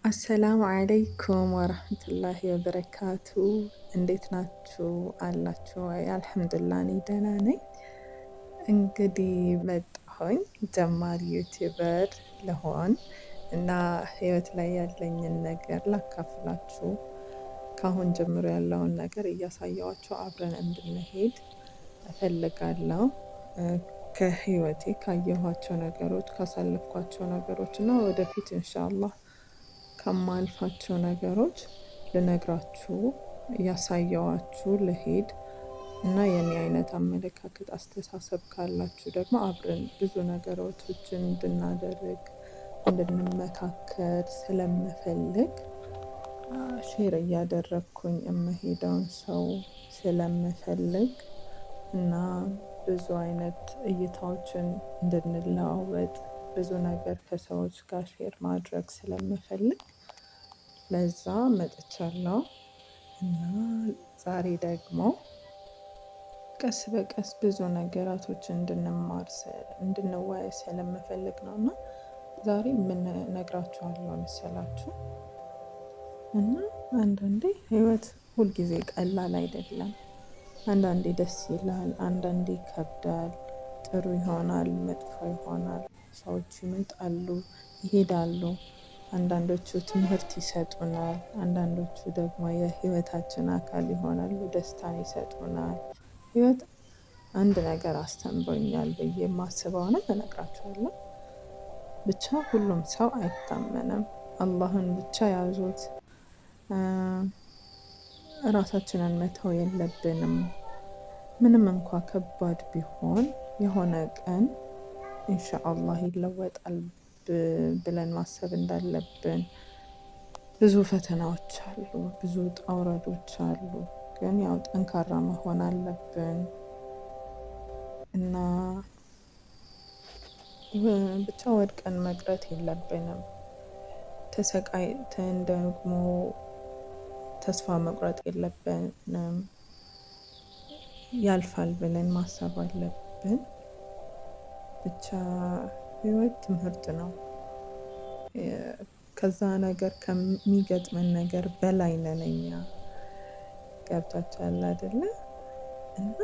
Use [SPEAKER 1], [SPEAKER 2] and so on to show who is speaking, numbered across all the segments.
[SPEAKER 1] አሰላሙ አለይኩም ወረህመቱላሂ ወበረካቱ። እንዴት ናችሁ? አላችሁ ወይ? አልሐምዱሊላህ እኔ ደህና ነኝ። እንግዲህ መጣሁኝ ጀማሪ YouTuber ልሆን እና ህይወት ላይ ያለኝን ነገር ላካፍላችሁ፣ ከአሁን ጀምሮ ያለውን ነገር እያሳየኋችሁ አብረን እንድንሄድ እፈልጋለሁ። ከህይወቴ ካየኋቸው ነገሮች፣ ካሳለፍኳቸው ነገሮች እና ወደፊት ኢንሻአላህ ከማልፋቸው ነገሮች ልነግራችሁ፣ እያሳየዋችሁ ልሄድ እና የኔ አይነት አመለካከት አስተሳሰብ ካላችሁ ደግሞ አብረን ብዙ ነገሮችን እንድናደርግ፣ እንድንመካከር ስለምፈልግ፣ share እያደረግኩኝ የምሄደውን ሰው ስለምፈልግ እና ብዙ አይነት እይታዎችን እንድንለዋወጥ፣ ብዙ ነገር ከሰዎች ጋር share ማድረግ ስለምፈልግ ለዛ መጥቻለሁ። እና ዛሬ ደግሞ ቀስ በቀስ ብዙ ነገራቶች እንድንማር፣ እንድንወያይ ስለምፈልግ ነው። እና ዛሬ ምን እነግራችኋለሁ መሰላችሁ? እና አንዳንዴ ህይወት ሁልጊዜ ቀላል አይደለም። አንዳንዴ ደስ ይላል፣ አንዳንዴ ይከብዳል። ጥሩ ይሆናል፣ መጥፎ ይሆናል። ሰዎች ይመጣሉ፣ ይሄዳሉ። አንዳንዶቹ ትምህርት ይሰጡናል፣ አንዳንዶቹ ደግሞ የህይወታችን አካል ይሆናሉ፣ ደስታን ይሰጡናል። ህይወት አንድ ነገር አስተምሮኛል ብዬ የማስበውንም እነግራችኋለሁ። ብቻ ሁሉም ሰው አይታመንም። አላህን ብቻ ያዙት። ራሳችንን መተው የለብንም። ምንም እንኳ ከባድ ቢሆን የሆነ ቀን ኢንሻአላህ ይለወጣል ብለን ማሰብ እንዳለብን። ብዙ ፈተናዎች አሉ፣ ብዙ ውጣ ውረዶች አሉ። ግን ያው ጠንካራ መሆን አለብን እና ብቻ ወድቀን መቅረት የለብንም። ተሰቃይተን ደግሞ ተስፋ መቁረጥ የለብንም። ያልፋል ብለን ማሰብ አለብን። ብቻ ህይወት ትምህርት ነው። ከዛ ነገር፣ ከሚገጥመን ነገር በላይ ነን እኛ። ገብቷችኋል አይደለ? እና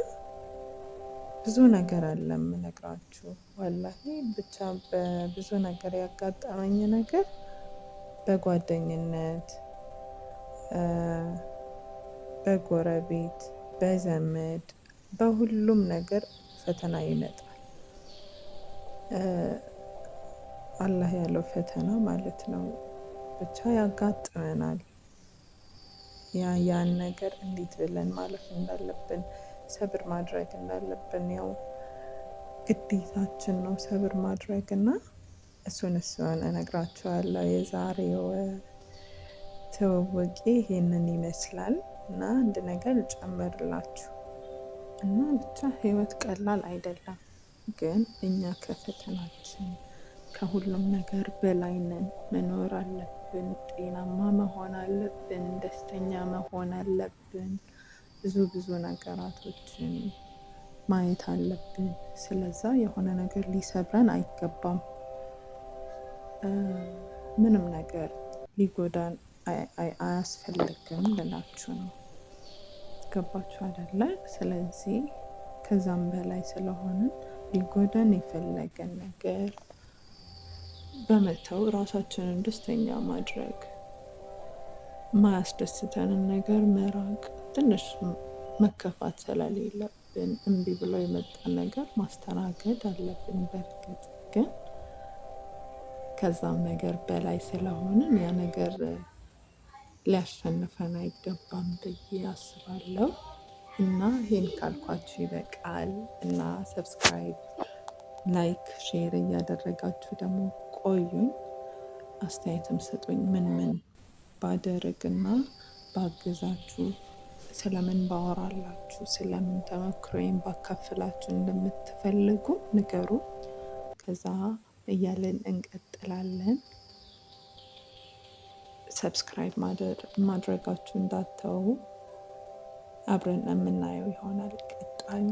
[SPEAKER 1] ብዙ ነገር አለ የምነግራችሁ። ወላሂ ብቻ በብዙ ነገር ያጋጠመኝ ነገር፣ በጓደኝነት፣ በጎረቤት፣ በዘመድ፣ በሁሉም ነገር ፈተና ይመጣል። አላህ ያለው ፈተና ማለት ነው። ብቻ ያጋጥመናል። ያን ነገር እንዴት ብለን ማለፍ እንዳለብን፣ ሰብር ማድረግ እንዳለብን፣ ያው ግዴታችን ነው ሰብር ማድረግ እና እሱን እነግራችኋለሁ። የዛሬው ትውውቄ ይሄንን ይመስላል። እና አንድ ነገር ልጨምርላችሁ እና ብቻ ህይወት ቀላል አይደለም፣ ግን እኛ ከፈተናችን ከሁሉም ነገር በላይ ነን። መኖር አለብን። ጤናማ መሆን አለብን። ደስተኛ መሆን አለብን። ብዙ ብዙ ነገራቶችን ማየት አለብን። ስለዛ የሆነ ነገር ሊሰብረን አይገባም። ምንም ነገር ሊጎዳን አያስፈልግም ልላችሁ ነው። ገባችሁ አይደለ? ስለዚህ ከዛም በላይ ስለሆንን ሊጎዳን የፈለገን ነገር በመተው ራሳችንን ደስተኛ ማድረግ፣ የማያስደስተንን ነገር መራቅ፣ ትንሽ መከፋት ስለሌለብን እምቢ ብሎ የመጣን ነገር ማስተናገድ አለብን። በእርግጥ ግን ከዛም ነገር በላይ ስለሆንን ያ ነገር ሊያሸንፈን አይገባም ብዬ አስባለሁ። እና ይሄን ካልኳችሁ ይበቃል። እና subscribe፣ like፣ share እያደረጋችሁ ደግሞ ቆዩኝ። አስተያየትም ስጡኝ። ምን ምን ባደርግና ባግዛችሁ፣ ስለምን ባወራላችሁ፣ ስለምን ተመክሮዬን ባካፍላችሁ እንደምትፈልጉ ንገሩ። ከዛ እያለን እንቀጥላለን። Subscribe ማድረጋችሁ እንዳትተዉ። አብረን የምናየው ይሆናል ቀጣዩን።